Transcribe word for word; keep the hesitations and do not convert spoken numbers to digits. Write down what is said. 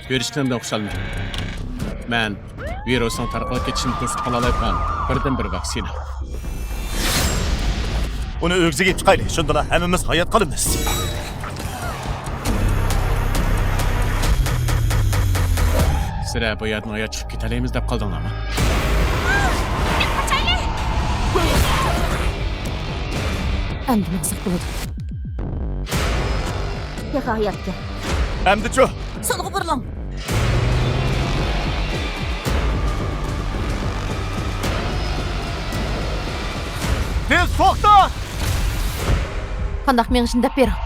كۆرۈشكىنىمدىن خۇشالمەن. مەن ۋىرۇسنىڭ تارقىلىپ كېتىشىنى توسۇپ قالالايدىغان بىردىنبىر ۋاكسىنا. ئۇنى ئۆگزىگە ئېلىپ چىقايلى، شۇندىلا ھەممىمىز ھايات قالىمىز. سىلەر بۇ يەردىن ھايات چىقىپ كېتەلەيمىز دەپ قالدىڭلارمۇ؟ ئەمدى ماڭساق بولىدۇ. تېخى ھاياتكەن. ئەمدىچۇ؟ سولغا بۇرۇلۇڭ. تېز توختا! قانداق مېڭىشىنى دەپ بېرىڭ.